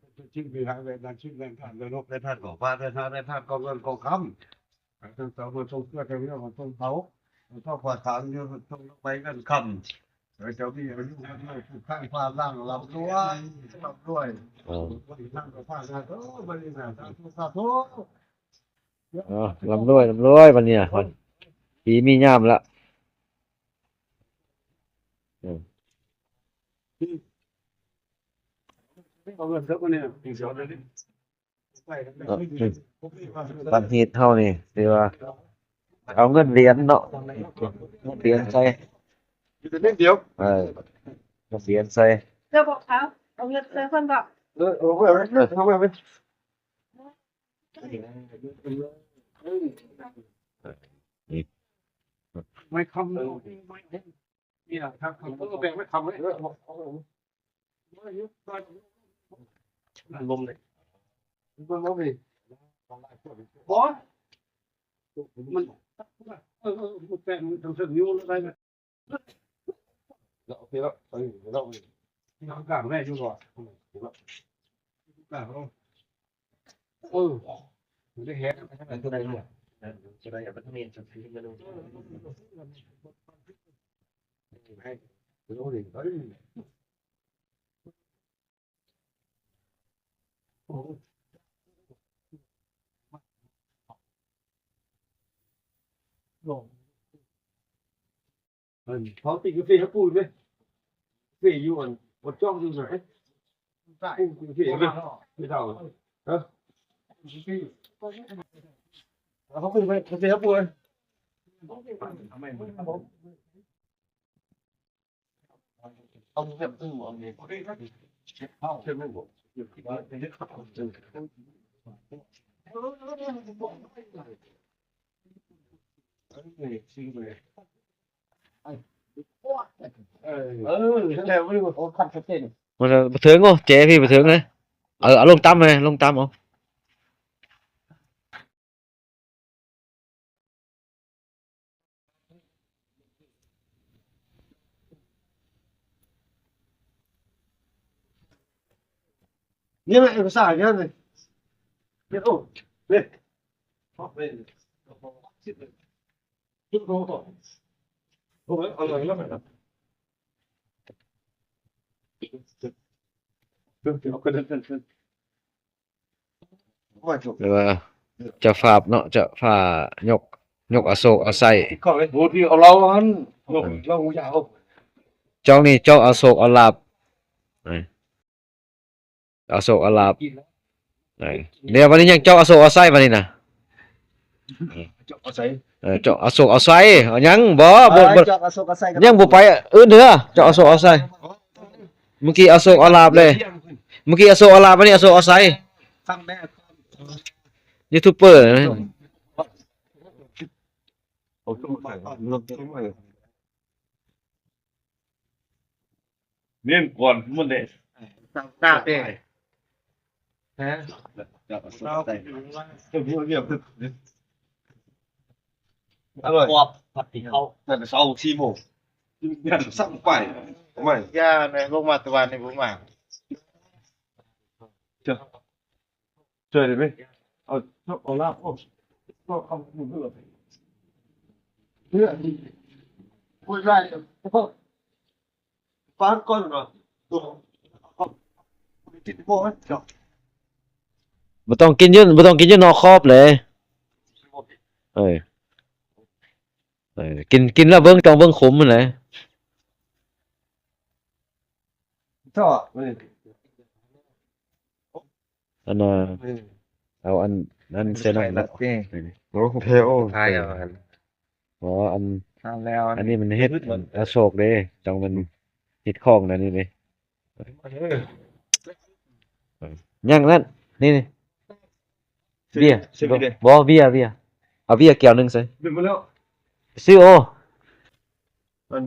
ເປັນສິ່ງທີ່ຫາໄດ້ນັ້ນ ສິ່ງນັ້ນທາດ ແລະນົກ ແລະທາດຂອງຟ້າ ແລະນາ ແລະທາດຂອງເງິນຂອງຄຳ ໃຫ້ເຈົ້າເຈົ້າເມືອຊົງເຊື່ອ ເຈົ້າເມືອຂອງຊົງເຂົາ ເຈົ້າຂວາດຖາມຢູ່ຊົງໄປເງິນຄຳ ໃຫ້ເຈົ້າມີອາຍຸໝັ້ນຍືນ ຜູ້ຄ້າງຟ້າລ່າງ ລ່ຳລວຍ ລ່ຳລວຍ ເອີ ຜູ້ທີ່ນັ່ງກໍພານາໂຕ ບັດນີ້ນະ ສາທຸ ສາທຸ ເອີ ລ່ຳລວຍ ລ່ຳລວຍ ບັດນີ້ນະ ປີມີຍາມລະ ເອີ ເອົາເງິນເດີ ບັດນີ້ ເອີ ບັດຮີດເຮົານີ້ ຖືວ່າເອົາເງິນຫຼຽນເນາະ ເງິນຫຼຽນໃສ່ ຢູ່ແຕ່ເມັດດຽວ ເອີ ເງິນຫຼຽນໃສ່ ເຈົ້າບອກເຂົາ ເອົາເງິນໃສ່ເພິ່ນບອກ ເອີ ເອົາໄວ້ ເອົາໄວ້ ເອົາໄວ້ ໄມ້ຄຳ ເອີ ນີ້ນະ ຄັບ ເອີ ແບ່ງໄວ້ຄຳເລີຍ ລົມເລີຍ ເບິ່ງເອົານີ້ ບໍ່ ມັນ ເອີ ເອີ ແບ່ງທາງເທິງຢູ່ໄດ້ ເນາະ ໂອເຄເນາະ ເອີ ເນາະ ເນາະ ກາງແມ່ຢູ່ບໍ່ ເນາະ ກາງ ເອີ ມັນໄດ້ແຮງ ມັນໄດ້ແຮງ ມັນໄດ້ແຮງ ມັນໄດ້ແຮງ ເອີ ເອີ ເອີ ເອີ ເຮົາກິນກາເຟໃຫ້ປູ້ເດ້ ເຟຢູ່ອັນ ບໍ່ຈ້ອງຢູ່ໃສ ປູ້ກິນກາເຟເດ້ ໄມ່ເຖົ້າ ຮະ ເຮົາກິນກາເຟໃຫ້ປູ້ເດ້. ເອີ ນັ້ນແຫຼະ ບໍ່ເຖິງ ໂອ້ ແຈະພີ້ບໍ່ເຖິງເລີຍ ເອີ ເອົາລົງຕ່ຳເລີຍ ລົງຕ່ຳເອົາ. ເ ນີ້ແມ່ນເອກະສານງານນີ້ ເຮັດໂອ້ ນີ້ ໂອ້ຍ ອະລ່ອຍແລ້ວ ເອີ ເຈົ້າພາບເນາະ ເຈົ້າພາບຍົກ ຍົກເອົາໂຊກເອົາໄຊ ໂອ້ ທີ່ເອົາເລົ່າຫັ້ນ ຍົກເລົ່າຢາວ ເຈົ້ານີ້ເຈົ້າເອົາໂຊກເອົາລາບ ເອີ ເອົາໂຊກເອົາລາບ ເອີ ດຽວບັດນີ້ຍັງເຈົ້າເອົາໂຊກເອົາໄຊບັດນີ້ນະ ເຈົ້າເອົາໄຊ ເອີ ເຈົ້າເອົາໂຊກເອົາໄຊ ເອົາຍັງບໍ່ ບໍ່ ບໍ່ ເຈົ້າເອົາໂຊກເອົາໄຊ ຍັງບໍ່ໄປອື່ນເທື່ອ ເຈົ້າເອົາໂຊກເອົາໄຊ ເມື່ອກີ້ເອົາໂຊກເອົາລາບເລີຍ ເມື່ອກີ້ເອົາໂຊກເອົາລາບ ບັດນີ້ເອົາໂຊກເອົາໄຊ ຟັງແດ່ ຢູທູບເບີ ເອົາໂຊກເອົາໄຊ ເນັ້ນກ່ອນໝົດເດ້ ຕາເຕ ຮະ ເຈົ້າເອົາໂຊກເອົາໄຊ ອະລ່ອຍ ຄວບ ຜັດທີ່ເຂົ້າ ແຕ່ເຊົ້າສີ່ໂມງ ຍັງສັ່ງໄປ ໂອ້ຍ ຢ່ານະ ລົງມາແຕ່ວານນີ້ບໍ່ມາ ເຈົ້າ ຊ່ວຍໄດ້ໄໝ? ເອົາ ເອົາລາບອອກ ເອົາ ເອົາ ເອົາ ໂອ້ຍ ໄດ້ ປານກ່ອນເນາະ ບໍ່ຕ້ອງກິນຢູ່ ບໍ່ຕ້ອງກິນຢູ່ນອກຂອບເລີຍ ເອີ ເອີ ກິນ ກິນແລ້ວເບິ່ງ ຕ້ອງເບິ່ງຂຸມຫັ້ນແຫຼະ ຊອບ ອັນນ່າ ເອີ ເອົາອັນນັ້ນໃສ່ໜ້ອຍເນາະ ໂອ້ ແທ້ ໂອ້ ຖ່າຍເອົາອັນ ອໍ ອັນ ອັນນີ້ມັນເຮັດ ອັນ ອະໂສກເດ້ ຕ້ອງແມ່ນເຮັດຂອງອັນນີ້ເດ້ ຍັງນັ້ນ ນີ້ ນີ້ ເບຍ ບໍ່ ເບຍ ເບຍ ເອົາເບຍແກ້ວໜຶ່ງໃສ່ ຊື້ໂອ ອັນ